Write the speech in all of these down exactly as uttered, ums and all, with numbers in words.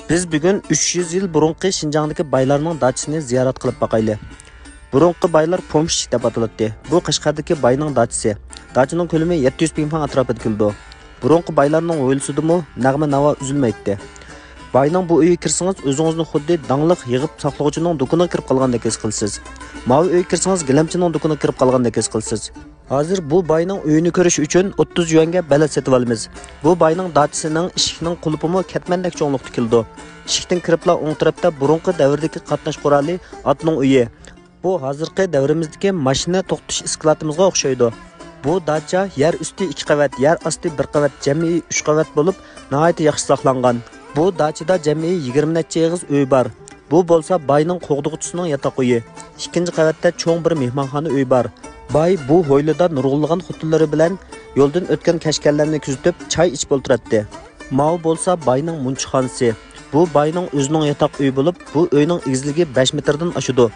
بىز بۈگۈن ئۈچ يۈز يىل بۇرۇنقى شىنجاڭدىكى بايلارنىڭ داچىسىنى زىيارەت قىلىپ باقايلى. بۇرۇنقى بايلار پومېشچىك دەپ ئاتىلاتتى. بۇ قەشقەردىكى باينىڭ داچىسى. داچىنىڭ كۆلىمى يەتتە يۈز پىڭفاڭ ئەتراپىدا كېلىدۇ. بۇرۇنقى بايلارنىڭ ھويلىسىدىمۇ نەغمە ناۋا ئۈزۈلمەيتتى. باينىڭ بۇ ئۆيىگە كىرسىڭىز، ئۆزىڭىزنى خۇددى داڭلىق يىغىپ ساقلىغۇچىنىڭ دۇكىنىغا كىرىپ قالغاندەك ھېس قىلىسىز. ماۋۇ ئۆيگە كىرسىڭىز، گىلەمچىنىڭ دۇكىنىغا كىرىپ قالغاندەك ھېس قىلىسىز. ھازىر بۇ باينىڭ ئۆيىنى كۆرۈش ئۈچۈن ئوتتۇز يۈەنگە بەلەت سېتىۋالىمىز. بۇ باينىڭ داچىسىنىڭ ئىشىكنىڭ قۇلۇپىمۇ كەتمەندەك چوڭلۇقتا كېلىدۇ. ئىشىكتىن كىرىپلا ئوڭ تەرەپتە بۇرۇنقى دەۋردىكى قاتناش قورالى، ئاتنىڭ ئۆيى. بۇ ھازىرقى دەۋرىمىزدىكى ماشىنا توختىتىش ئىسكىلاتىمىزغا ئوخشايدۇ. بۇ داچا يەر ئۈستى ئىككى قەۋەت، يەر ئاستى بىر قەۋەت، جەمئىي ئۈچ قەۋەت بولۇپ، ناھايىتى ياخشى ساقلانغان. بۇ داچىدا جەمئىي يىگىرمە نەچچە ئېغىز ئۆي بار. بۇ بولسا باينىڭ قوغدىغۇچىسىنىڭ ياتاق ئۆيى. ئىككىنچى قەۋەتتە چوڭ بىر مېھمانخانا ئۆي بار. باي بۇ ھويلىدا نۇرغۇنلىغان خوتۇنلىرى بىلەن يولدىن ئۆتكەن كەشكەرلەرنى كۆزىتىپ، چاي ئىچىپ ئولتۇراتتى. ماۋۇ بولسا باينىڭ مۇنچىخانىسى. بۇ باينىڭ ئۆزىنىڭ ياتاق ئۆيى بولۇپ، بۇ ئۆينىڭ ئېگىزلىكى بەش مېتىردىن ئاشىدۇ.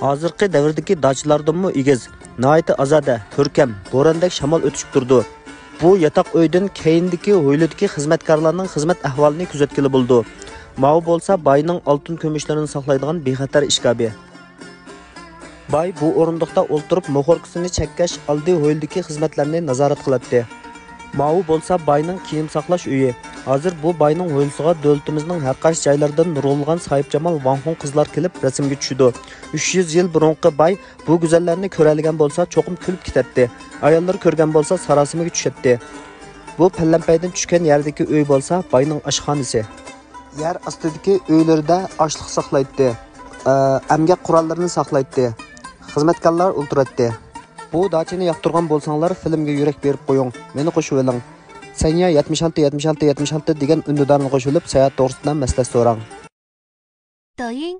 ھازىرقى دەۋردىكى داچىلاردىنمۇ ئېگىز، ناھايىتى ئازادە، كۆركەم، بوراندا شامال ئۆتۈشۈپ تۇرىدۇ. بۇ ياتاق ئۆيدىن كەينىدىكى ھويلىدىكى خىزمەتكارلارنىڭ خىزمەت ئەھۋالىنى كۆزەتكىلى بولىدۇ. ماۋۇ بولسا باينىڭ ئالتۇن كۈمۈشلىرىنى ساقلايدىغان بىخەتەر ئىشكاپى. باي بۇ ئورۇندۇقتا ئولتۇرۇپ موخوركىسىنى چەككەچ، ئالدى ھويلىدىكى خىزمەتلەرنى نازارەت قىلاتتى. ماۋۇ بولسا باينىڭ كىيىم ساقلاش ئۆيى. ھازىر بۇ باينىڭ ھويلىسىغا دۆلىتىمىزنىڭ ھەر قايسى جايلىرىدىن نۇرغۇنلىغان ساھىبجامال ۋاڭخۇڭ قىزلار كېلىپ رەسىمگە چۈشىدۇ. ئۈچ يۈز يىل بۇرۇنقى باي بۇ گۈزەللەرنى كۆرەلىگەن بولسا چوقۇم كۈلۈپ كېتەتتى. ئاياللىرى كۆرگەن بولسا ساراسىمىگە چۈشەتتى. بۇ پەلەمپەيدىن چۈشكەن يەردىكى ئۆي بولسا باينىڭ ئاشخانىسى. يەر ئاستىدىكى ئۆيلىرىدە ئاشلىق ساقلايتتى، ئە، ئەمگەك قوراللىرىنى ساقلايتتى، خىزمەتكارلار ئولتۇراتتى. بۇ داچىنى ياقتۇرغان بولساڭلار، فىلىمگە يۈرەك بېرىپ قويۇڭ، مېنى قوشۇۋېلىڭ. سەنيا يەتمىش ئالتە، يەتمىش ئالتە، يەتمىش ئالتە دېگەن ئۈندىدارنى قوشۇۋېلىپ، ساياھەت توغرىسىدا مەسلىھەت سوراڭ. 抖音